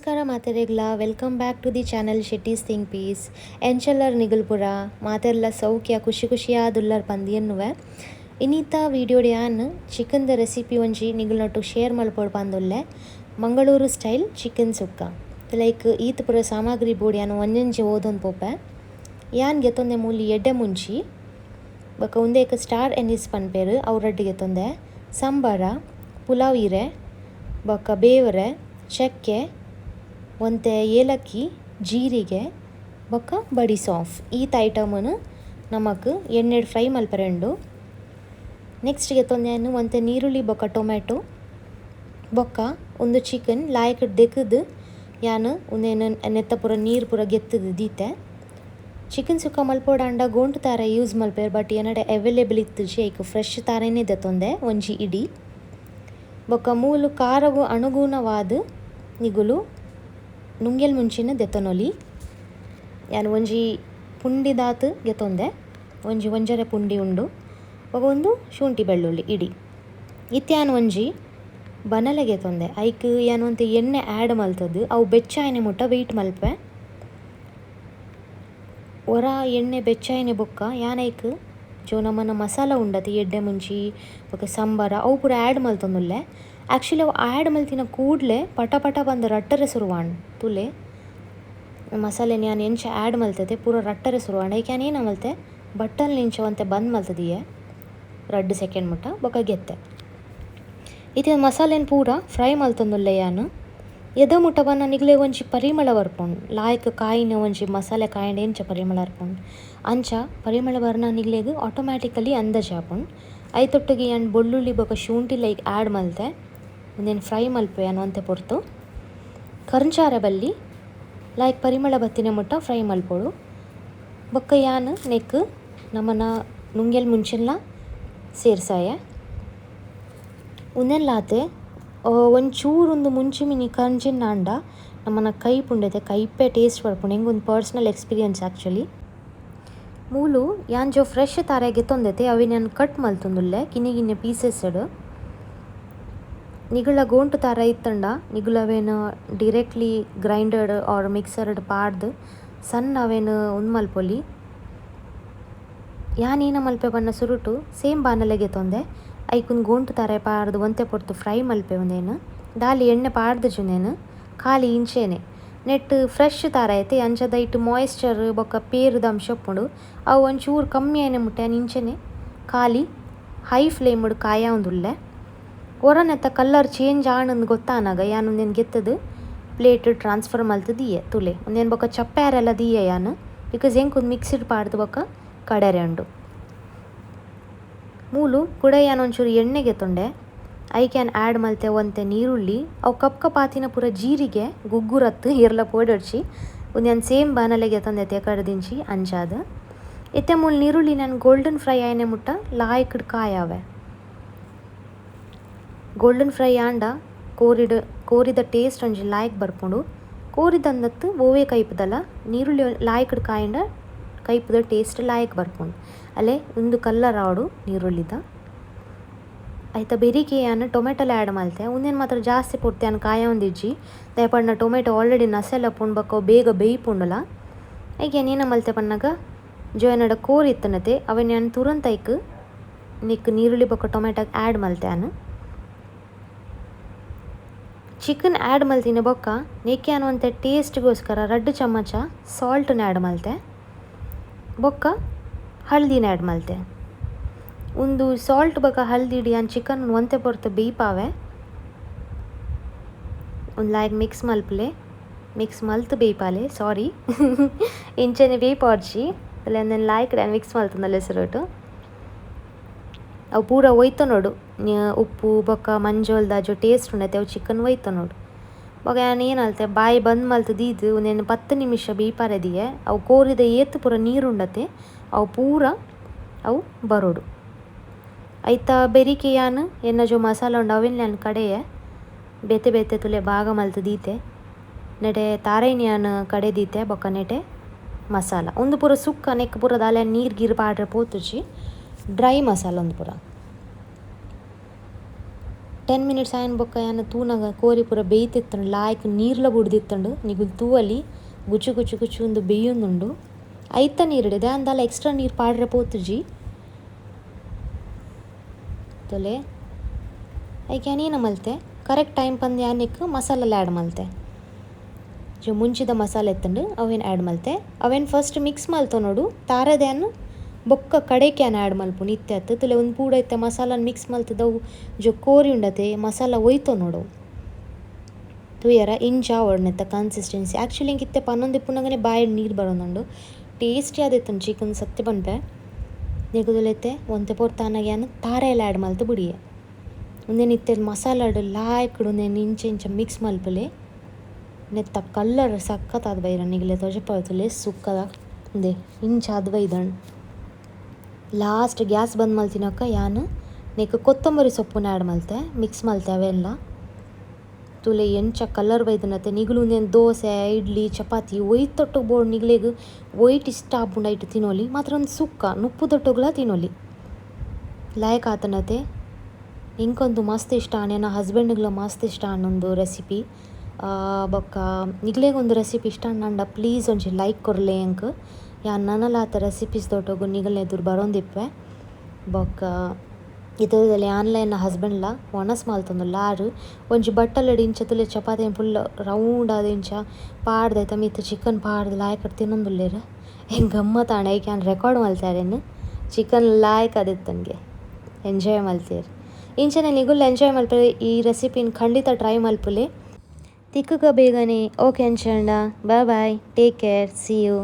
ನಮಸ್ಕಾರ ಮಾತೆರೆಗ್ಲ, welcome back to the channel Shetty's think piece. ಎಂಚಲ್ಲರ್ ನಿಗಲ್ಪುರ? ಮಾತೆರ್ಲ ಸೌಖ್ಯ ಖುಷಿ ಖುಷಿಯಾದುಲ್ಲರ್ ಪಂದ್ ಎನ್ನುವೆ. ಇನಿತ ವಿಡಿಯೋಡ್ ಯಾನ್ ಚಿಕನ್ದ ರೆಸಿಪಿ ಒಂಜಿ ನಿಗಲ್ನೊಟ್ಟು ಶೇರ್ ಮಲ್ಪೊಡು ಪಂದುಲ್ಲೆ, Mangaluru style chicken sukka. Like ಈತ್ ಪೂರ ಸಾಮಗ್ರಿ ಬೋಡು, ಯಾನ್ ಒಂಜೊಂಜಿ ಓದೊಂದು ಪೋಪೆ. ಯಾನ್ ಗೆತೊಂದೆ ಮೂಲಿ ಎಡ್ಡೆ ಮುಂಚಿ, ಬೊಕ ಉಂದೆಕ್ ಸ್ಟಾರ್ ಎನಿಸ್ ಪನ್ಪೆರ್, ಅವು ರಡ್ಡ್ ಗೆತೊಂದೆ, ಸಂಬರ, ಪುಲಾವ್ ಇರೆ, ಬೊಕ ಬೇವರೆ, ಚಕ್ಕೆ, ಒಂತೆ ಏಲಕ್ಕಿ, ಜೀರಿಗೆ ಬೊಕ್ಕ ಬಡಿ ಸೋಂಫ್. ಈತ್ ಐಟಮನ್ನು ನಮಕ್ ಎಣ್ಣೆಡ್ ಫ್ರೈ ಮಲ್ಪರೆ ಉಂಡು. ನೆಕ್ಸ್ಟ್ ಗೆತೊಂದೆ ಒಂತೆ ನೀರುಳ್ಳಿ ಬೊಕ್ಕ ಟೊಮೆಟೊ, ಬೊಕ್ಕ ಒಂದು ಚಿಕನ್ ಲಾಯ್ಕ್ ದೆಕ್ಕ್‌ದ್ ಯಾನ್ ಉಂದೆನ್ ನೆತ್ತ ಪೂರ ನೀರು ಪೂರ ಗೆತ್ತುದು ದೀತೆ. ಚಿಕನ್ ಸುಕ್ಕ ಮಲ್ಪೊಡಾಂಡ ಗೋಂಟು ತಾರೆ ಯೂಸ್ ಮಲ್ಪೆರ್, ಬಟ್ ಎನ್ನಡ ಅವೈಲೇಬಲ್ ಇತ್ತುಜಿ. ಐಕ್ ಫ್ರೆಶ್ ತಾರೆನೇ ದೆತೊಂದೆ ಒಂಜಿ ಇಡಿ. ಬೊಕ್ಕ ಮೂಲು ಖಾರಗು ಅನುಗುಣವಾದ ನಿಗುಲು ನುಂಗೆಲ್ ಮುಂಚಿನ ದೆತೊನೊಲಿ. ಯಾನ್ ಒಂಜಿ ಪುಂಡಿದಾತ್ ಗೆತೊಂದೆ, ಒಂಜಿ ಒಂಜರೆ ಪುಂಡಿ ಉಂಡು. ಬೊಕ ಒಂದು ಶುಂಠಿ ಬೆಳ್ಳುಳ್ಳಿ ಇಡಿ. ಇತ್ತೆ ಯಾನ್ ಒಂಜಿ ಬನಲೆ ಗೆತೊಂದೆ. ಐಕ್ ಯಾನ್ ಒಂತೆ ಎಣ್ಣೆ ಆ್ಯಡ್ ಮಲ್ತದು ಅವು ಬೆಚ್ಚ ಆಯಿನ ಮುಟ್ಟ ವೆಯ್ಟ್ ಮಲ್ಪೆ. ಒರ ಎಣ್ಣೆ ಬೆಚ್ಚಾಯಿನ ಬೊಕ್ಕ ಯಾನ್ ಐಕ್ ಜೋ ನಮನ ಮಸಾಲ ಉಂಡತೆ, ಎಡ್ಡೆ ಮುಂಚಿ ಬೊಕ ಸಂಬರ, ಅವು ಪೂರ ಆ್ಯಡ್ ಮಲ್ತೊಂದುಲ್ಲೆ. ಆ್ಯಕ್ಚುಲಿ ಅವು ಆ್ಯಡ್ ಮಲ್ತಿನ ಕೂಡ್ಲೆ ಪಟ ಪಟ ಪಂದ್ ರಟ್ಟರೆ ಶುರುವಾಂಡ್. ತೂಲೆ, ಮಸಾಲೆನ್ ಯಾನ್ ಎಂಚ ಆ್ಯಡ್ ಮಲ್ತದೆ, ಪೂರ ರಟ್ಟರೆ ಶುರುವಾಂಡ್. ಐಕ್ ಯಾನ್ ಏನ ಮಲ್ತೆ, ಬಟ್ಟಲ್‌ನ್ ಇಂಚ ಒಂತೆ ಬಂದ್ ಮಲ್ತದಿಯೆ 2 ಸೆಕೆಂಡ್ ಮುಟ್ಟ, ಬೊಕ ಗೆತ್ತೆ. ಇತ್ತೆ ಮಸಾಲೆನ್ ಪೂರ ಫ್ರೈ ಮಲ್ತೊಂದುಲ್ಲೆ ಯಾನ್. ಎದ ಮುಟ್ಟ ಬನ್ನ ನಿಗ್ಲೆಗ್ ಒಂಜಿ ಪರಿಮಳ ಬರ್ಪುಂಡು. ಲಾಯ್ಕ್ ಕಾಯಿನ ಒಂಜಿ ಮಸಾಲೆ ಕಾಯಿಂಡ ಎಂಚ ಪರಿಮಳ ಬರ್ಪುಂಡು, ಅಂಚ ಪರಿಮಳ ಬರ್ನ ನಿಗ್ಲೆಗ್ ಆಟೋಮ್ಯಾಟಿಕಲಿ ಅಂದಾಜು ಆಪುಂಡು. ಐತೊಟ್ಟಿಗೆ ಯಾನ್ ಬೊಳ್ಳುಳ್ಳಿ ಬೊಕ ಶುಂಠಿ ಲೈಕ್ ಆ್ಯಡ್ ಮಲ್ತೆ. ಉಂದೆನ್ ಫ್ರೈ ಮಲ್ಪುವೆ ಯಾನ್ ಒಂತೆ ಪೊರ್ತು. ಕರ್ಂಚಾರೆ ಬಲ್ಲಿ, ಲಾಯ್ಕ್ ಪರಿಮಳ ಬತ್ತಿನ ಮುಟ್ಟ ಫ್ರೈ ಮಲ್ಪೊಡು. ಬೊಕ್ಕ ಯಾನ್ ನೆಕ್ ನಮನ ನುಂಗೆಲ್ ಮುಂಚಿನ್ಲ ಸೇರ್ಸಾಯೆ. ಉಂದೆನ್ಲಾತೆ ಒಂಚೂರು ಉಂದು ಮುಂಚಿ ಮಿನಿ ಕಂಜಿನಾಂಡ ನಮನ ಕೈಪುಂಡತೆ, ಕೈಪೆ ಟೇಸ್ಟ್ ಬರ್ಪುಂಡು. ಎಂಕ್ ಒಂದು personal experience actually. ಮೂಲು ಯಾನ್ ಜೋ ಫ್ರೆಶ್ ತಾರೆ ಗೆತೊಂದೆತೆ, ಅವೆನ್ ಯಾನ್ ಕಟ್ ಮಲ್ತೊಂದುಲ್ಲೆ ಕಿನ್ನಿ ಕಿನ್ನಿ ಪೀಸಸ್. ನಿಗುಳ ಗೋಂಟು ತಾರ ಇತ್ತಂಡ ನಿಗುಲು ಅವೇನು ಡೈರೆಕ್ಟ್ಲಿ ಗ್ರೈಂಡರ್ಡ್ ಆರ್ ಮಿಕ್ಸರ್ಡ್ ಪಾಡ್ದು ಸಣ್ಣ ಅವೇನು ಉಂದು ಮಲ್ಪೊಲಿ. ಯಾನ್ ಏನ ಮಲ್ಪೆ ಪನ್ನ, ಸುರುಟು ಸೇಮ್ ಬಾಣಲೆ ಗೆತೊಂದೆ. ಐಕೊಂದು ಗೋಂಟು ತಾರೆ ಪಾಡ್ದು ಒಂತೆ ಪೊರ್ತು ಫ್ರೈ ಮಲ್ಪೆ. ಉಂದೆನ್ ದಾಲಿ ಎಣ್ಣೆ ಪಾಡ್ದುಜಿ, ಉಂದೆನ್ ಖಾಲಿ ಇಂಚೆನೆ. ನೆಟ್ ಫ್ರೆಶ್ ತಾರ ಐತೆ, ಅಂಚದ ಐಟ್ ಮಾಯಿಶ್ಚರ್ ಬೊಕ್ಕ ಪೇರ್ದ ಅಂಶ ಉಪ್ಪುಂಡು. ಅವು ಒಂಚೂರು ಕಮ್ಮಿ ಆಯಿನ ಮುಟ್ಟ ಯಾನ್ ಇಂಚೆನೆ ಖಾಲಿ ಹೈ ಫ್ಲೇಮ್ಡ್ ಕಾಯಾವೊಂದುಲ್ಲೆ. ಒರ ನೆತ್ತ ಕಲರ್ ಚೇಂಜ್ ಆಂಡ್ ಗೊತ್ತಾನಗ ಯಾನ್ ಉಂದೆನ್ ಗೆತ್ತದು ಪ್ಲೇಟ್ ಟ್ರಾನ್ಸ್ಫರ್ ಮಲ್ತ್ ದೀಯೆ. ತೂಲೆ, ಉಂದೆನ್ ಬೊಕ್ಕ ಚಪ್ಪೆರೆಲ್ಲ ದೀಯೆ ಯಾನ್, because ಎಂಕ್ ಉಂದು ಮಿಕ್ಸಿಡ್ ಪಾಡ್ದು ಬೊಕ್ಕ ಕಡೆರೆ ಉಂಡು. ಮೂಲು ಕುಡ ಯಾನ್ ಒಂಚೂರು ಎಣ್ಣೆ ಗೆತೊಂಡೆ. ಐಕ್ ಯಾನ್ ಆ್ಯಡ್ ಮಲ್ತೆ ಒಂತೆ ನೀರುಳ್ಳಿ, ಅವು ಕಪ್ ಕಪ್ ಆತಿನ ಪೂರ ಜೀರಿಗೆ, ಗುಗ್ಗುರತ್ತು ಏರ್ಲ ಪೋಡೊಡ್ಚಿ. ಉಂದು ಯಾನ್ ಸೇಮ್ ಬಾಣಲೆ ಗೆತೊಂದೆತೆ ಕಡ್ದಿಂಚಿ ಅಂಚಾದ್. ಇತ್ತೆ ಮೂಲು ನೀರುಳ್ಳಿ ನಾನು ಗೋಲ್ಡನ್ ಫ್ರೈ ಆಯಿನ ಮುಟ್ಟ ಲಾಯ್ಕ್ಡ್ ಕಾಯಾವೆ. ಗೋಲ್ಡನ್ ಫ್ರೈ ಆಂಡ ಕೋರಿಡ್ ಕೋರಿದ ಟೇಸ್ಟ್ ಒಂಜಿ ಲಾಯ್ಕ್ ಬರ್ಪುಂಡು. ಕೋರಿದಂದತ್ತು ಒವ್ವೇ ಕೈಪುದಲ ನೀರುಳ್ಳಿ ಲಾಯ್ಕ್ಡ್ ಕಾಯಿಂಡ ಕೈಪುದ ಟೇಸ್ಟ್ ಲಾಯ್ಕ್ ಬರ್ಪುಂಡು. ಅಲ್ಲೇ ಉಂದು ಕಲ್ಲರ್ ಆವೊಡು ನೀರುಳ್ಳಿದ. ಐತ ಬೆರಿಕೆ ಯಾನ್ ಟೊಮೆಟೊಲ ಆ್ಯಡ್ ಮಲ್ತೆ. ಉಂದೆನ್ ಮಾತ್ರ ಜಾಸ್ತಿ ಪೊರ್ತು ಯಾನ್ ಕಾಯೊಂದಿಜ್ಜಿ, ದಾಯೆ ಪಂಡ ಟೊಮೆಟೊ ಆಲ್ರೆಡಿ ನಸೆಲ ಉಪ್ಪುಂಡು, ಬೊಕ್ಕ ಬೇಗ ಬೇಯ್ಪುಂಡುಲ. ಐಕ್ ಯಾನ್ ಏನ ಮಲ್ತೆ ಪನ್ನಗ, ಜೋ ಎನ್ನಡ ಕೋರಿ ಇತ್ತುಂಡತೆ, ಅವೆನ್ ಯಾನ್ ತುರಂತ ಐಕ್ ನೆಕ್ ನೀರುಳ್ಳಿ ಬೊಕ್ಕ ಟೊಮೆಟೊ ಆ್ಯಡ್ ಮಲ್ತೆ ಯಾನ್. ಚಿಕನ್ ಆ್ಯಡ್ ಮಲ್ತಿನ ಬೊಕ್ಕ ನೆಕ್ ಯಾನ್ ಒಂತೆ ಟೇಸ್ಟ್ಗೋಸ್ಕರ 2 ಚಮಚ ಸಾಲ್ಟ್ನ ಆ್ಯಡ್ ಮಲ್ತೆ, ಬೊಕ್ಕ ಹಲ್ದಿನ ಆ್ಯಡ್ ಮಲ್ತೆ. ಉಂದು ಸಾಲ್ಟ್ ಬೊಕ್ಕ ಹಲ್ದಿಡ್ ಯಾನ್ ಚಿಕನ್ ಒಂತೆ ಪೊರ್ತು ಬೇಯ್ಪಾವೆ. ಒಂದು ಲಾಯ್ಕ್ ಮಿಕ್ಸ್ ಮಲ್ಪುಲೆ, ಮಿಕ್ಸ್ ಮಲ್ತ್ ಬೇಯ್ಪಾಲೆ. ಸಾರಿ, ಇಂಚನೆ ಬೇಯ್ಪಾಡ್ಚಿ. ಉಂದೆನ್ ಲಾಯ್ಕ್ ಮಿಕ್ಸ್ ಮಲ್ತೊಂದುಲ್ಲೆ ಸುರುಟು. ಅವು ಪೂರ ಒಯ್ತೊನೊಡು, ಉಪ್ಪು ಬೊಕ್ಕ ಮಂಜೊಲ್ದ ಟೇಸ್ಟ್ ಉಂಡತೆ, ಅವು ಚಿಕನ್ ಒಯ್ತೊನೊಡು. ಬೊಕ ಯಾನ್ ಏನ್ ಬಾಯಿ ಬಂದ್ ಮಲ್ತ್ ದೀದ್ ಉಂದೆನ್ 10 ನಿಮಿಷ ಬೇಯ್ಪಾರೆ ದೀಯೆ. ಅವು ಕೋರಿದ ಏತ್ ಪೂರ ನೀರು ಉಂಡತೆ, ಅವು ಪೂರ ಅವು ಬರೊಡು. ಐತ ಬೆರಿಕೆ ಯಾನ್ ಎನ್ನ ಜೋ ಮಸಾಲ ಉಂಡು, ಅವೆನ್ ಯಾನ್ ಕಡೆಯೆ. ಬೇತೆ ಬೇತೆ ತುಲೆ ಭಾಗ ಮಲ್ತ್ ದೀತೆ. ನೆಟೆ ತಾರೈನ್ ಯಾನ್ ಕಡೆ ದೀತೆ, ಬೊಕ್ಕ ನೆಟೆ ಮಸಾಲ. ಉಂದು ಪೂರ ಸುಕ್ಕ, ನೆಕ್ ಪೂರ ದಾಲ ನೀರು ಗೀರು ಪಾಡ್ರೆ ಪೋತುಜಿ. ಡ್ರೈ ಮಸಾಲ ಉಂದು ಪೂರ. 10 minutes ಆಯಿನ ಬೊಕ್ಕ ಯಾನ್ ತೂನಗ ಕೋರಿ ಪೂರ ಬೇಯ್ತಿತ್ತುಂಡು ಲಾಯ್ಕ್ ನೀರ್ಲ ಬುಡ್ದಿತ್ತುಂಡು ನಿಗುಲು ತೂವಲಿ ಗುಚು ಗುಚು ಗುಚು ಉಂದು ಬೇಯೊಂದುಂಡು ಐತ ನೀರುಡೆ ದಾಲ ಎಕ್ಸ್ಟ್ರಾ ನೀರು ಪಾಡ್ರೆ ಪೋತುಜಿ ತೊಲೆ ಐಕ್ ಯಾನ್ ಮಲ್ತೆ ಕರೆಕ್ಟ್ ಟೈಮ್ ಪಂದ್ ಯಾನಿಕ್ ಮಸಾಲೆ ಆ್ಯಡ್ ಮಲ್ತೆ ಜೊ ಮುಂಚಿದ ಮಸಾಲೆ ಎತ್ತುಂಡು ಅವೇನು ಆ್ಯಡ್ ಮಲ್ತೆ ಅವೇನು ಫಸ್ಟ್ ಮಿಕ್ಸ್ ಮಲ್ತೊ ನೋಡು ತಾರದ್ಯಾನ್ ಬೊಕ್ಕ ಕಡೆಕ್ ಯಾನ್ ಆ್ಯಡ್ ಮಲ್ಪುನು ಇತ್ತೆ ಅತ್ತು ತುಲೆ ಒಂದು ಪೂಡ ಇತ್ತೆ ಮಸಾಲನ್ ಮಿಕ್ಸ್ ಮಲ್ತದವು ಜೊ ಕೋರಿ ಉಂಡತೆ ಮಸಾಲ ಒಯ್ತೊ ನೋಡು ತೂಯರ ಇಂಚ ಆವೊಡು ಕನ್ಸಿಸ್ಟೆನ್ಸಿ ಆ್ಯಕ್ಚುಲಿ ಇಂಕ್ ಇತ್ತೆ ಪನ್ನೊಂದಿಪ್ಪುನಗನೆ ಬಾಯಿಡ್ ನೀರು ಬರೋದುಂಡು ಟೇಸ್ಟಿ ಆದಿತ್ತುಂಡು ಚಿಕನ್ ಸತ್ಯ ಪನ್ಪೆ ನಿಗುದುಲೆತ್ತೆ ಒಂತೆ ಪೊರ್ತಾನಗ ಯಾನ್ ತಾರೆಲ ಆ್ಯಡ್ ಮಲ್ತ್ ಬುಡಿಯೆ ಉಂದೆನ್ ಇತ್ತೆ ಮಸಾಲಡ್ ಲಾಯ್ಕ್ಡ್ ಉಂದೆನ್ ಇಂಚ ಇಂಚ ಮಿಕ್ಸ್ ಮಲ್ಪುಲೆ ನೆತ್ತ ಕಲ್ಲರ್ ಸಕ್ಕತ್ತಾದ್ ಬೈರ ನಿಗಲೆ ತೋಜಪಾವೊತುಲೆ ಸುಕ್ಕದ ಉಂದೆ ಇಂಚ ಆದ್ ಬೈದಂಡ್ ಲಾಸ್ಟ್ ಗ್ಯಾಸ್ ಬಂದ್ ಮಲ್ತಿನಕ್ಕ ಯಾನ್ ನೆಕ್ ಕೊತ್ತಂಬರಿ ಸೊಪ್ಪುನ ಆ್ಯಡ್ ಮಲ್ತೆ ಮಿಕ್ಸ್ ಮಲ್ತೆ ಅವೆಲ್ಲ ತೂಲೆ ಎಂಚ ಕಲರ್ ಬೈದನತೆ ನಿಗುಲು ಉಂದೆನ್ ದೋಸೆ ಇಡ್ಲಿ ಚಪಾತಿ ಒಯ್ತೊಟ್ಟುಗು ಬೋಡು ನಿಗ್ಲೆಗ್ ಒಯ್ಟ್ ಇಷ್ಟ ಆಪುಂಡು ಐಟ್ ತಿನೊಲಿ ಮಾತ್ರ ಒಂದು ಸುಕ್ಕ ನುಪ್ಪುದೊಟ್ಟುಗುಲ ತಿನೊಲಿ ಲಾಯ್ಕ್ ಆತನತೆ ಎಂಕೊಂದು ಮಸ್ತ್ ಇಷ್ಟ ಆಂಡ್ ಎನ್ನ ಹಸ್ಬೆಂಡ್ಗ್ಲ ಮಸ್ತ್ ಇಷ್ಟ ಆಂಡ್ ಉಂದು ರೆಸಿಪಿ ಬೊಕ್ಕ ನಿಗ್ಲೆಗ್ ಒಂದು ರೆಸಿಪಿ ಇಷ್ಟ ಆಂಡ ಪ್ಲೀಸ್ ಒಂಜಿ ಲೈಕ್ ಕೊರ್ಲೆ ಎಂಕ್ ಯಾನ್ ನನಲಾತ ರೆಸಿಪೀಸ್ ದೊಟ್ಟುಗು ನಿಗಲ್ನ ಎದುರು ಬರೋಂದಿಪ್ಪೆ ಬೊಕ್ಕ ಇತ್ತದಲ್ಲಿ ಆನ್ಲೈನ್ ಹಸ್ಬೆಂಡ್ಲ ಒಣಸ್ ಮಲ್ತೊಂದುಲ್ಲ ಆರ್ ಒಂಜಿ ಬಟ್ಟಲಡ್ ಇಂಚ ತೂಲೆ ಚಪಾತಿ ಫುಲ್ ರೌಂಡ್ ಆದ್ ಇಂಚ ಪಾಡ್ದ್ ಐತ ಮಿತ್ತ್ ಚಿಕನ್ ಪಾಡ್ದ್ ಲಾಯ್ಕ್ ತಿನ್ನೊಂದುಲ್ಲೆರ್ ಎಂಕ್ ಗಮ್ಮತ್ ಆಂಡ್ ಐಕ್ ಯಾನ್ ರೆಕಾರ್ಡ್ ಮಲ್ತಾರೆನ್ ಚಿಕನ್ ಲಾಯ್ಕ್ ಆದಿತ್ತುಂಗೆ ಎಂಜಾಯ್ ಮಲ್ತೆರ್ ಇಂಚನೆ ನಿಗುಲ್ ಎಂಜಾಯ್ ಮಲ್ಪುಲೆ ಈ ರೆಸಿಪಿನ್ ಖಂಡಿತ ಟ್ರೈ ಮಲ್ಪುಲೆ ತಿಕ್ಕುಗ ಬೇಗನೆ okay ಅಂಚಂಡ bye bye, take care, see you.